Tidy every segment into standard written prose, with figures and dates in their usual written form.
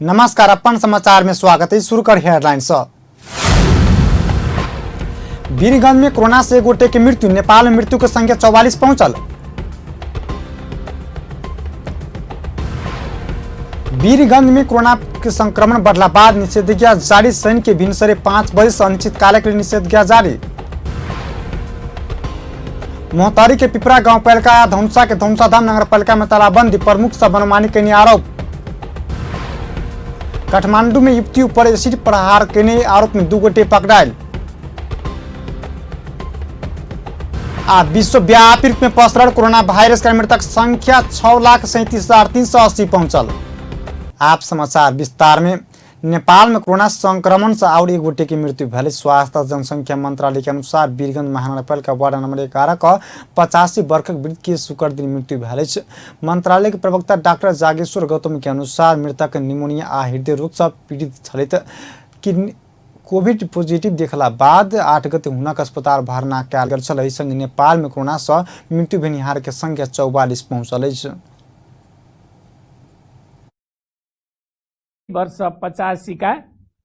नमस्कार, अपन समाचार में स्वागत है। शुरू कर हेडलाइन से। वीरगंज में कोरोना से एक गोटे के मृत्यु, नेपाल में मृत्यु के संख्या 44 पहुंचल। वीरगंज में कोरोना के संक्रमण बढ़ला बाद निषेधाज्ञा जारी। शनि के भिनसरे 5 बजे से अनिश्चितकाल के लिए निषेधाज्ञा जारी। मोहतारी के पिपरा गांवपालिका आ धनुषा के धनुषाधाम नगरपालिका में तालाबंदी, प्रमुख सब मनमानी कयने आरोप। काठमांडू में युवती ऊपर एसिड प्रहार कयने आरोप में 2 गोटे पकड़ायल। आ विश्वव्यापी रूप में पसरल कोरोना वायरस के मृतक संख्या 6,37,380 पहुंचल। आप समाचार विस्तार में। नेपाल में कोरोना संक्रमण से और एक गोटे की मृत्यु भेल। स्वास्थ्य जनसंख्या मंत्रालय के अनुसार वीरगंज महानगरपालिका वार्ड नंबर 11 का 85 वर्षक वृद्ध के शुक्र दिन मृत्यु भेल अछि। मंत्रालय के प्रवक्ता डॉक्टर जागेश्वर गौतम के अनुसार मृतक निमोनिया आ हृदय रोग से पीड़ित छलथि। किडनी कोविड पॉजिटिव देखला बाद 8 गते हुनक अस्पताल भर्ना कयल गेल छल। एहि संग नेपाल में कोरोना से मृत्यु भेनिहार के संख्या 44 पहुंचल अछि। वर्ष 85 का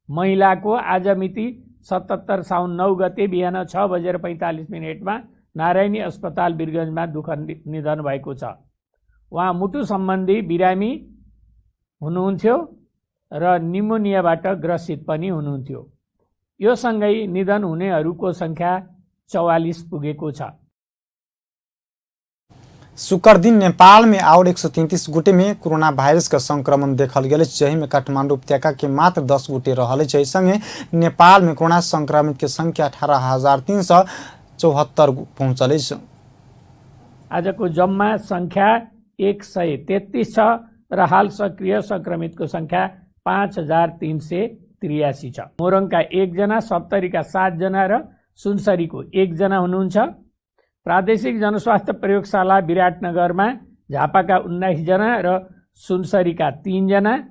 महिलाको आज मिति 77 साउन 9 गते बिहान 6:45 नारायणी अस्पताल वीरगंजमा दुःख निधन भएको छ। उहाँ मुटु सम्बन्धी बिरामी हुनुहुन्थ्यो र निमोनियाबाट ग्रसित पनि हुनुहुन्थ्यो। यो सँगै निधन हुनेहरूको संख्या 44 पुगेको छ। शुक्र दिन नेपाल में और 133 गोटे में कोरोना वायरस के संक्रमण देखल गेल अछि, जाहि में काठमांडू उपत्यका के मात्र 10 गोटे रहल अछि। एहि संगे नेपाल में कोरोना संक्रमित के संख्या 18,374 पहुंचल अछि। आजको जम्मा संख्या 133 छ र हाल सक्रिय संक्रमितको संख्या 5,383 छ। मोरङका 1 जना, सप्तरीका 7 जना र सुनसरीको 1 जना हुनुहुन्छ। प्रादेशिक जनस्वास्थ्य प्रयोगशाला विराटनगरमा झापाका 19 जना र सुनसरीका 3 जना,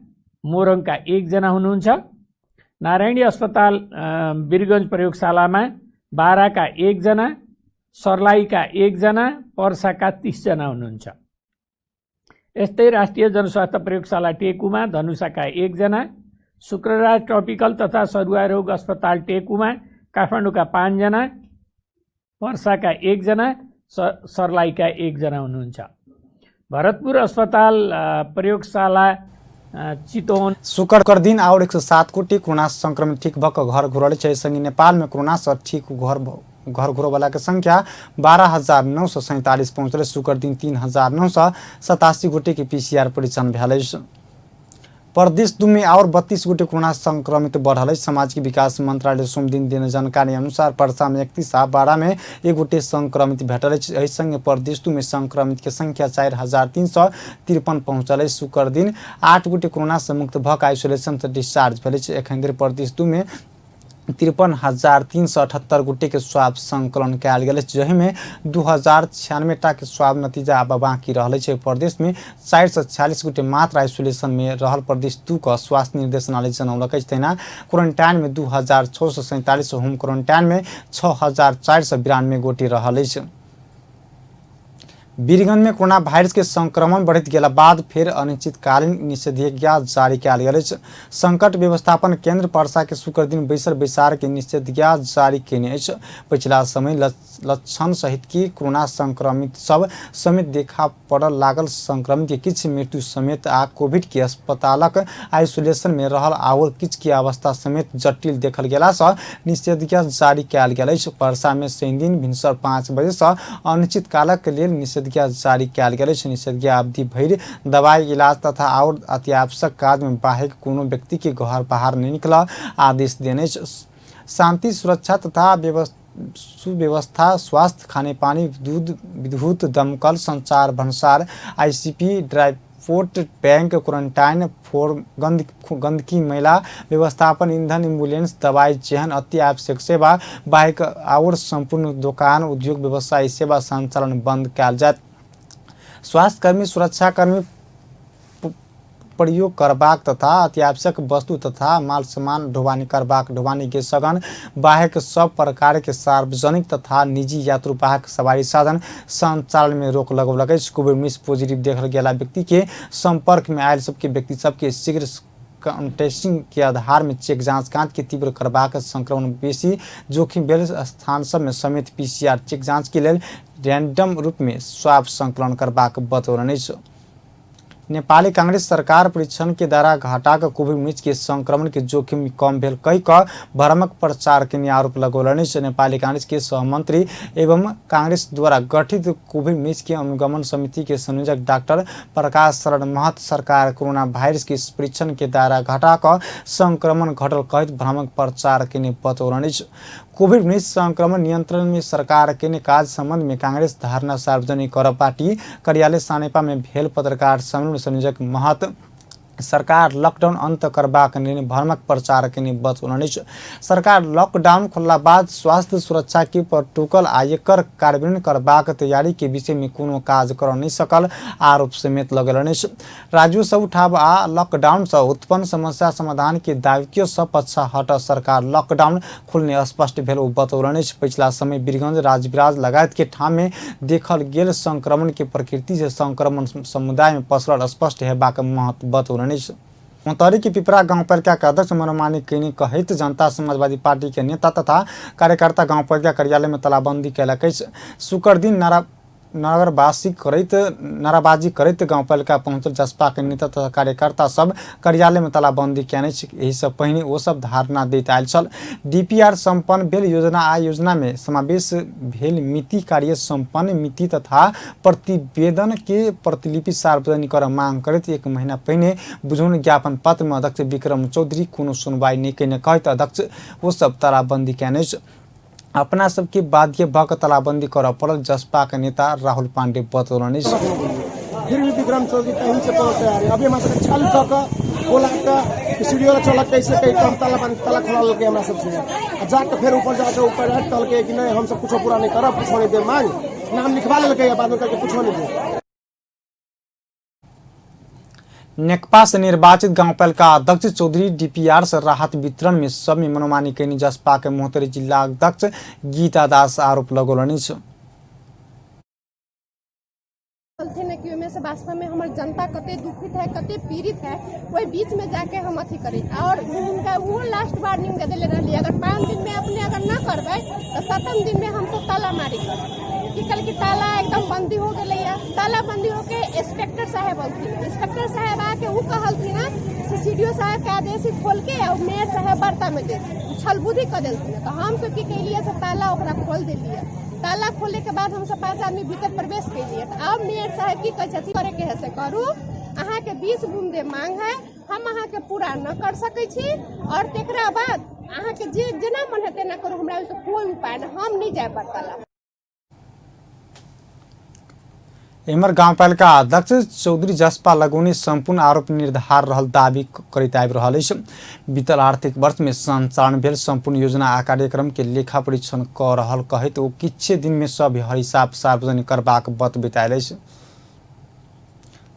मोरङका 1 जना हुनुहुन्छ। नारायणी अस्पताल वीरगञ्ज प्रयोगशालामा बाराका 1 जना, सर्लाहीका 1 जना, पर्साका 30 जना हुनुहुन्छ। यस्तै राष्ट्रिय जनस्वास्थ्य प्रयोगशाला टेकुमा धनुषाका 1 जना, शुक्रराज ट्रपिकल तथा सरुवा रोग अस्पताल टेकुमा काठमाडौँका 5 जना, पर्साका 1 जना, सर्लाहीका 1 जना हुनुहुन्छ। भरतपुर अस्पताल प्रयोगशाला चितवन। शुक्र दिन और 107 गोटे कोरोना संक्रमित ठीक भऽ कऽ घर घुरल अछि। एहि संगे नेपाल में कोरोना से ठीक घर घुरवला के संख्या 12,947 पहुंचल। शुक्र दिन 3,987 गोटे के पीसीआर परीक्षण भेल अछि। प्रदेश 2 में और 32 गोटे कोरोना संक्रमित बढ़ल अछि। सामाजिक विकास मंत्रालय सोमदिन देने जानकारी अनुसार पर्सा में 31 आ 12 में 1 गोटे संक्रमित भेटल अछि। एहि संगे प्रदेश 2 में संक्रमित के संख्या 4,353 पहुंचल अछि। शुक्र दिन 8 गोटे कोरोना से मुक्त भऽ कऽ आइसोलेशन से डिस्चार्ज भेल अछि। एखन धरि प्रदेश 2 में 53,378 गोटे के स्वाब संकलन कयल गेल अछि, जाहि में 2,096 टा के स्वाब नतीजा आब बाकी रहल अछि। प्रदेश में 446 गोटे मात्र आइसोलेशन में रहल प्रदेश 2 के स्वास्थ्य निर्देशनालय जनौलक अछि। तहिना क्वारंटाइन में 2,647, होम क्वारंटाइन में 6,492 गोटे रहल अछि। वीरगंज में कोरोना वायरस के संक्रमण बढ़ैत गेला बाद फेर अनिश्चितकालीन निषेधाज्ञा जारी कयल गेल अछि। संकट व्यवस्थापन केंद्र पर्सा के शुक्र दिन बैसल बैसार के निषेधाज्ञा जारी केने अछि। पछिला समय लक्षण सहित की कोरोना संक्रमित सब समेत देखा पड़ल लागल संक्रमित के किछु मृत्यु समेत आ कोविड के अस्पतालक आइसोलेशन में रहल आओर किछु के अवस्था समेत जटिल देखल गेला सँ निषेधाज्ञा जारी कयल गेल अछि। पर्सा में शनिदिन भिनसर 5 बजे सँ अनिश्चितकालक लेल निषेधाज्ञा जारी कयल गेल अछि। निषेधाज्ञा अवधि भरि दवाई, इलाज तथा आओर अत्यावश्यक काज में बाहेक कोनो व्यक्ति के घर बाहर नहि निकलऽ आदेश देने अछि। शांति, सुरक्षा तथा सुव्यवस्था, स्वास्थ्य, खानेपानी, दूध, विद्युत, दमकल, संचार, भन्सार, आईसीपी, ड्राईपोर्ट, बैंक, क्वारंटाइन, फोर गंदगी मैला व्यवस्थापन, ईंधन, एम्बुलेंस, दवाई जेहन अति आवश्यक सेवा बाहेक आओर सम्पूर्ण दोकान, उद्योग, व्यवसाय सेवा संचालन बंद कयल जायत। स्वास्थ्यकर्मी, सुरक्षाकर्मी प्रयोग करबाक तथा अत्यावश्यक वस्तु तथा माल सामान ढुवानी करबाक ढुवानी के सघन बाहेक सब प्रकार के सार्वजनिक तथा निजी यात्रुवाहक सवारी साधन संचालन में रोक लगौलक अछि। कोविड-19 पॉजिटिव देखल गेला व्यक्ति के संपर्क में आयल सबके व्यक्ति सबके शीघ्र टेस्टिंग के आधार में चेक जांच काज के तीव्र करबाक, संक्रमण बेसी जोखिम भेल स्थान सब में समेत पीसीआर चेक जांच के लेल रैंडम रूप में स्वाब संकलन करबाक बतौलनि अछि। नेपाली कांग्रेस सरकार परीक्षण के द्वारा घटाक कोविड-19 के संक्रमण के जोखिम कम भेल कहि कऽ भ्रामक प्रचार के आरोप लगौलनि अछि। नेपाली कांग्रेस के सहमंत्री एवं कांग्रेस द्वारा गठित कोविड-19 के अनुगमन समिति के संयोजक डॉक्टर प्रकाश शरण महत सरकार कोरोना वायरस के परीक्षण के दायरा घटा कऽ संक्रमण घटल कहैत भ्रामक प्रचार केने बतौलनि अछि। कोविड-19 संक्रमण नियंत्रण में सरकार केने काज संबंध में कांग्रेस धारणा सार्वजनिक कर पार्टी कार्यालय सानेपा में भेल पत्रकार सम्मेलन संयोजक महत सरकार लॉकडाउन अंत करबाक निर्णय भ्रामक प्रचार केने बतौलनि अछि। सरकार लॉकडाउन खोलला बाद स्वास्थ्य सुरक्षा के प्रोटोकॉल आ एकर कार्यान्वयन करबाक तैयारी के विषय में कोनो काज कर नहि सकल आरोप समेत लगौलनि अछि। राजस्व उठाव आ लॉकडाउन सँ उत्पन्न समस्या समाधान के दायित्व सँ पछा हट सरकार लॉकडाउन खोलने स्पष्ट भेल ओ बतौलनि अछि। पछिला समय वीरगंज, राजविराज लगायत के ठाम में देखल गेल संक्रमण के प्रकृति से संक्रमण समुदाय में पसरल स्पष्ट हेबाक महत्व बतौलनि अछि। मोतहरी के पिपरा गाउँपालिका के अध्यक्ष मनोमानी केने कहैत जनता समाजवादी पार्टी के नेता तथा कार्यकर्ता गाउँपालिका कार्यालय में तालाबंदी कयलक अछि। शुक्र दिन नाराबाजी करैत गाउँपालिका पहुँचल जसपा के नेता तथा कार्यकर्ता सब कार्यालय में तालाबंदी कयने अछि। एहि सँ पहिने ओ सब धारणा दैत आयल छल। डीपीआर संपन्न भेल योजना आ योजना में समावेश भेल मिति, कार्य संपन्न मिति तथा प्रतिवेदन के प्रतिलिपि सार्वजनिक कर मांग करैत एक महीना पहिने बुझौन ज्ञापन पत्र में अध्यक्ष विक्रम चौधरी कोनो सुनवाई नहि कयने कहैत अध्यक्ष ओ सब तालाबंदी कयने अछि। अपना सबके बाध्य भऽ कऽ तालाबंदी करऽ पड़ल जसपा के नेता राहुल पांडे बतौलनि अछि। फिर भी विक्रम चौधरी कहीं से कोनो तैयारी अभी हमरा सबके छल कऽ कऽ बोला कऽ सीढ़ी वाला चलक कैसे कही कम ताला बंद ताला खोला लेलकै हमरा सबसे आ जाके फेर ऊपर जाके ऊपर राखि कहलकै कि नहि हमसब कुछो पूरा नहि करब, कुछो नहि देब, मांग नाम लिखवा लेलकै आ बाद में कहलकै कुछो नहि देब। नेकपा से निर्वाचित गाउँपालिका अध्यक्ष चौधरी डीपीआर से राहत वितरण में सब में मनोमानी कयने जसपा के महोत्तरी जिला अध्यक्ष गीता दास आरोप लगौलनि अछि। कहलथिन कि ओहिमे से वास्तव में हमर जनता कते दुखित है, कते पीड़ित है, ओहि बीच में जाके हम अथी करी। और हुनका वो लास्ट वार्निंग दे देले रहली, अगर 5 दिन में अपने अगर न करबै तो 7 दिन में हमसब ताला मारी करब। की कल कि ताला एकदम बंदी हो गेलै है। ताला बंदी होके इंस्पेक्टर साहेब अलथिन, इंस्पेक्टर साहेब आके उ कहलथिन हँ से सी डी ओ साहेब के आदेश ही खोल के और मेयर साहेब वार्ता में दे छलबुद्धि कऽ देलथिन। तो हम सब की कैलियै से ताला ओकरा खोल देलियै। ताला खोले के बाद हमसब 5 आदमी भीतर प्रवेश कैलियै। तऽ आब मेयर साहेब की कहै छथिन, करे के है से करू, अहाँके 20 बूंदे मांग है, हम अहाँके पूरा न कर सकै छी और तेकरा बाद अहाँके जे जेना मन है तेना करू, हमरा ओहिसँ कोई उपाय नहि, हम नहि जायब वार्तालाप। एम्हर गाउँपालिका अध्यक्ष चौधरी जसपा लगौने सम्पूर्ण आरोप निर्धार रहल दावी करैत आबि रहल अछि। बीतल आर्थिक वर्ष में सञ्चालन भेल सम्पूर्ण योजना आ कार्यक्रम के लेखा परीक्षण कऽ रहल कहैत ओ किछे दिन में सब हिसाब सार्वजनिक करबाक बतबैत आयल अछि।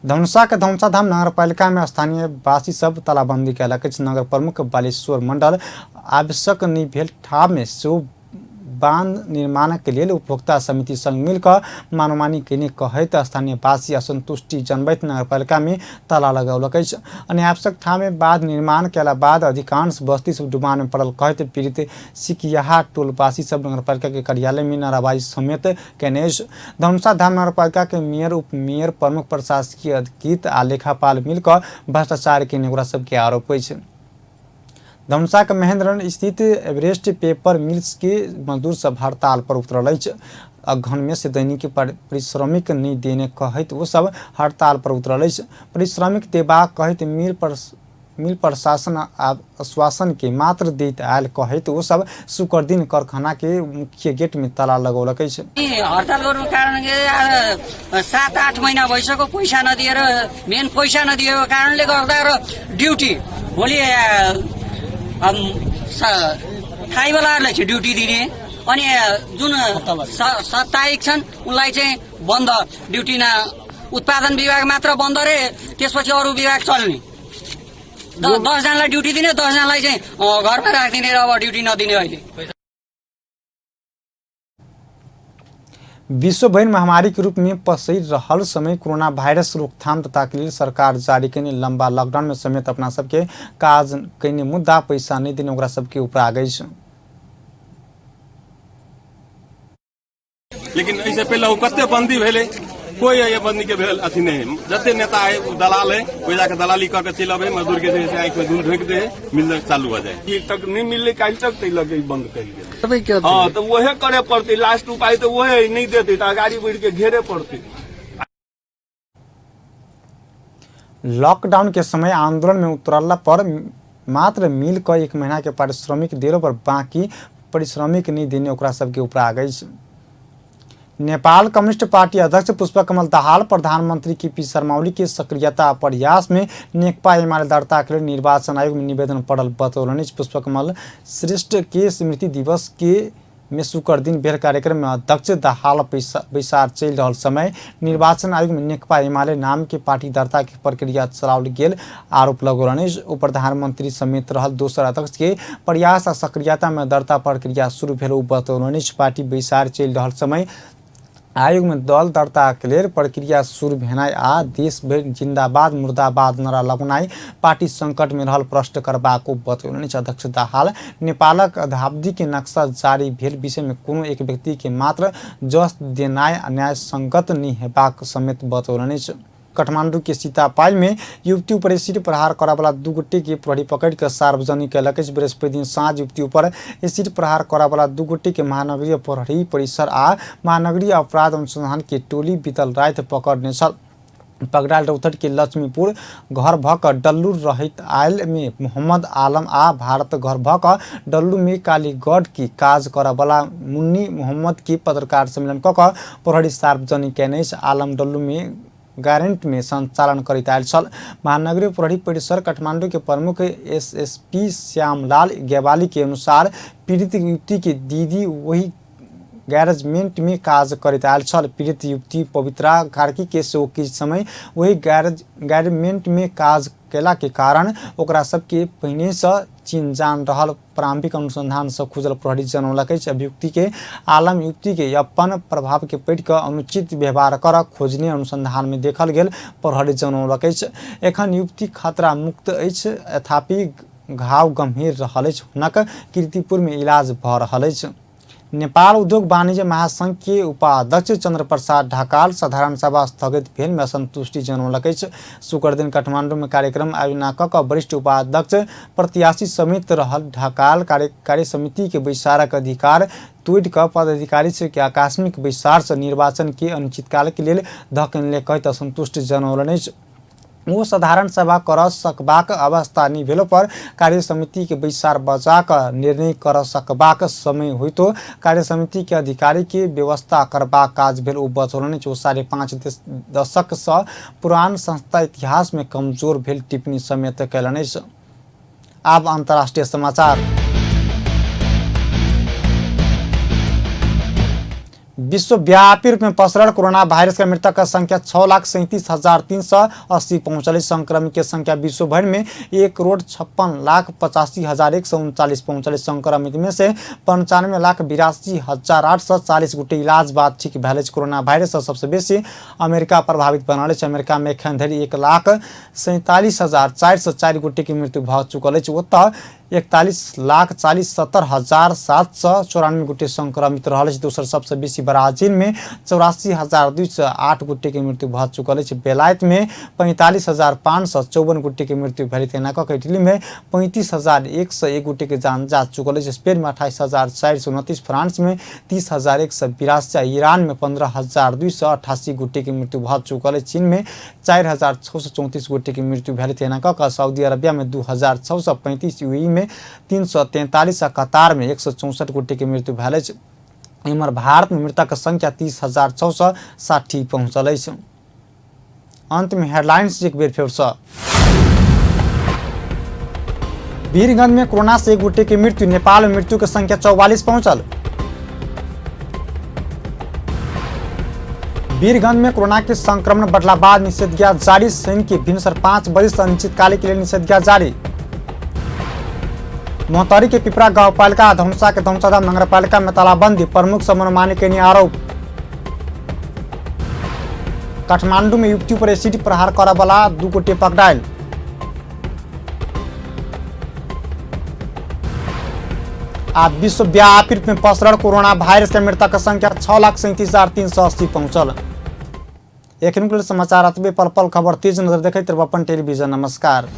धनुषा के धनुषाधाम नगरपालिका में स्थानीय वासी सब तालाबंदी कयलक अछि। नगर प्रमुख बालेश्वर मंडल आवश्यक नहि भेल ठाम में सेहो बांध निर्माण के लेल उपभोक्ता समिति संग मिलकर मनमानी केने कहैत स्थानीय वासी असंतुष्टि जनबैत नगरपालिका में ताला लगौलक अछि। अनावश्यक ठाम में बांध निर्माण कयला बाद अधिकांश बस्ती सब डुबान में पड़ल कहैत पीड़ित सिकियाहा टोलवासी सब नगरपालिका के कार्यालय में नाराबाजी समेत केने अछि। धनुषा धाम नगरपालिका के मेयर, उप मेयर, प्रमुख प्रशासकीय अधिकृत आ लेखापाल मिलकर भ्रष्टाचार केने ओकरा सबके आरोप अछि। धनुषा के महेंद्र स्थित एवरेस्ट पेपर मिल्स के मजदूर सब हड़ताल पर उतरल अछि। अगहन में से दैनिक परिश्रमिक नहि देने कहैत ओ सब हड़ताल पर उतरल अछि। परिश्रमिक देबाक कहैत मिल प्रशासन आश्वासन के मात्र दैत आयल कहैत ओ सब शुक्र दिन कारखाना के मुख्य गेट में ताला लगौलक अछि। हड़ताल गर्नुको कारण 7-8 महिना भइसक्यो पैसा नदिएर, मेन पैसा नदिएको कारणले गर्दा र ड्युटी भोलि थाईवालाहरूलाई चाहिँ ड्युटी दिने अनि जुन साप्ताहिक छन् उनलाई चाहिँ बन्द ड्युटी न, उत्पादन विभाग मात्र बन्द रे, त्यसपछि अरू विभाग चल्ने। 10 जनालाई ड्युटी दिने, 10 जनालाई चाहिँ घरमा राखिदिने र अब ड्युटी नदिने अहिले। विश्वभरि महामारी के रूप में पसरि रहल समय कोरोना वायरस रोकथाम तथा के लेल सरकार जारी कयने लंबा लॉकडाउन में समेत अपना सबके काज कयने मुद्दा पैसा नहि देने ओकरा सबके उपराग अछि। लेकिन एहिसँ पहिले ओ कते बंदी भेलै, कोई एहि बंदी के भेल अथी नहीं। जते नेता है ओ दलाल है, कोई जाके दलाली कऽ के चलि अबै, मजदूर के जे आँखि में धूल ढोकि दे, मिल चालू हो जाए। ई तक नहीं मिललै काल्हि तक, ताहि लऽ के ई बंद कयल गेलै। हँ, तऽ उहे करे पड़तै, लास्ट उपाय तऽ उहे, नहि देतै तऽ अगाड़ी बढ़ि के घेरे पड़तै। लॉकडाउन के समय आंदोलन में उतरला पर मात्र मिल कऽ 1 महीना के पारिश्रमिक देलो पर बाकी पारिश्रमिक नहीं देने ओकरा सबके उपराग अछि। नेपाल कम्युनिस्ट पार्टी अध्यक्ष पुष्पकमल दाहाल प्रधानमंत्री केपी शर्मा ओली के सक्रियता प्रयास में नेकपा एमाले दर्ता के लेल निर्वाचन आयोग में निवेदन पड़ल बतौलनि अछि। पुष्पकमल श्रेष्ठ के स्मृति दिवस के में शुक्र दिन भेल कार्यक्रम में अध्यक्ष दाहाल बैसार चलि रहल समय निर्वाचन आयोग में नेकपा एमाले नाम के पार्टी दर्ता के प्रक्रिया चलाओल गेल आरोप लगौलनि अछि। ओ प्रधानमंत्री समेत रहल दोसर अध्यक्ष के प्रयास आ सक्रियता में दर्ता प्रक्रिया शुरू भेल ओ बतौलनि अछि। पार्टी बैसार चलि रहल समय आयोग में दल दर्ता के लेल प्रक्रिया शुरू भेनाइ आ देश भरि जिंदाबाद मुर्दाबाद नारा लगौनाइ पार्टी संकट में रहल प्रश्न करबाक ओ बतौलनि अछि। अध्यक्ष दाहाल नेपालक अधावधि के नक्शा जारी भेल विषय में कोनो एक व्यक्ति के मात्र जस देनाइ न्यायसंगत नहि हेबाक समेत बतौलनि अछि। काठमांडू के सीतापाई में युवती ऊपर एसिड प्रहार करऽवला 2 गोटे के प्रहरी पकड़ि कऽ सार्वजनिक कयलक अछि। बृहस्पति दिन साँझ युवती ऊपर एसिड प्रहार करऽवला 2 गोटे के महानगरीय प्रहरी परिसर आ महानगरीय अपराध अनुसंधान के टोली बीतल राति पकड़ने छल। पकड़ायल रौतहट के लक्ष्मीपुर घर भऽ कऽ डल्लू रहैत आयल में मोहम्मद आलम आ भारत घर भऽ कऽ डल्लू में कालीगढ़ के काज करऽवला मुन्नी मोहम्मद के पत्रकार सम्मेलन कऽ कऽ प्रहरी सार्वजनिक कयने अछि। आलम डल्लू में गारंट में संचालन करैत आयल छल। महानगरीय प्रहरी परिसर काठमांडू के प्रमुख एसएसपी श्यामलाल गेवाली के अनुसार पीड़ित युवती के दीदी वही गैरेजमेंट में काज करैत आयल छल। पीड़ित युवती पवित्रा कार्की के सेहो किछु समय वही गैरेजमेंट में काज कयला के कारण ओकरा सबके पहिनेसँ चिन्ह जान रहल प्रारंभिक अनुसंधान से खुजल प्रहरी जनौलक अछि। अभियुक्ति के आलम युवती के अपन प्रभाव के पढ़ि कऽ अनुचित व्यवहार कर खोजने अनुसंधान में देखल गेल प्रहरी जनौलक अछि। एखन युवती खतरा मुक्त अछि, तथापि घाव गंभीर रहल अछि। हुनक कीर्तिपुर में इलाज भऽ रहल अछि। नेपाल उद्योग वाणिज्य महासंघ के उपाध्यक्ष चंद्र प्रसाद ढकाल साधारण सभा स्थगित भेल में असंतुष्टि जनौलक अछि। शुक्र दिन काठमांडू में कार्यक्रम आयोजना कऽ कऽ वरिष्ठ उपाध्यक्ष प्रत्याशी समेत रहल ढकाल कार्यकारी समिति के बैसारक अधिकार तोड़ि कऽ पदाधिकारी के आकस्मिक बैसार से निर्वाचन के अनिश्चितकाल के लेल धकेलने कहैत असंतुष्ट जनौलनि अछि। ओ साधारण सभा कर सकबाक अवस्था नहि भेलो पर कार्य समिति के बैसार बजा कऽ निर्णय कर सकबाक समय होइतो कार्य समिति के अधिकारी के व्यवस्था करबाक काज भेल ओ बतौलनि। ओ 5.5 दशक सँ पुरान संस्था इतिहास में कमजोर भेल टिप्पणी समेत कयलनि अछि। आब अंतर्राष्ट्रीय समाचार। विश्वव्यापी रूप में पसरल कोरोना वायरस के मृतक का संख्या 6,37,380 पहुंचल। संक्रमित के संख्या विश्व भर में 1,56,85,139 पहुंचल। संक्रमित में से 95,82,840 गोटे इलाज बाद ठीक भेल अछि। कोरोना वायरस से सबसे बेसी अमेरिका प्रभावित बनल अछि। अमेरिका में एखन धरि 1,47,404 गोटे के मृत्यु भऽ चुकल अछि। ओतऽ 41,407,794 गोटे संक्रमित रहल अछि। दोसर सबसँ बेसी ब्राजील में 84,208 गोटे के मृत्यु भऽ चुकल अछि। बेलायत में 45,554 गोटे के मृत्यु भेल। तेना कऽ इटली में 35,101 गोटे के जान जा चुकल अछि। स्पेन में 28,429, फ्रांस में 30,182 आ ईरान में 15,288 गोटे के मृत्यु भऽ चुकल अछि। चीन में 4,634 गोटे के मृत्यु भेल। तेना कऽ कऽ सऊदी अरबिया में 2,635, यूएई में 343 आ कतार में 164 गोटे के मृत्यु भेल अछि। एम्हर भारत में मृतक संख्या 30,660 पहुंचल अछि। अंत में हेडलाइंस एक बेर फेर से। वीरगंज में कोरोना से एक गोटे के मृत्यु, नेपाल में मृत्यु के संख्या 44 पहुंचल। वीरगंज में कोरोना के संक्रमण बढ़ला बाद निषेधाज्ञा जारी, शनि के भिनसर 5 बजे से अनिश्चितकाल के लिए निषेधाज्ञा जारी। मोहतरी के पिपरा गांवपालिका, धनुषा के धनुषाधाम नगरपालिका में तालाबंदी, प्रमुख से मनमानी के आरोप। काठमांडू में युवती पर एसिड प्रहार करऽ वाला 2 गोटे पकड़ायल। आ विश्वव्यापी रूप में पसरल कोरोना वायरस के मृतक संख्या 6,37,380 पहुंचल। एखन के समाचार अतबे। पल पल खबर तेज नजर देखैत रहब अपन टेलीविजन। नमस्कार।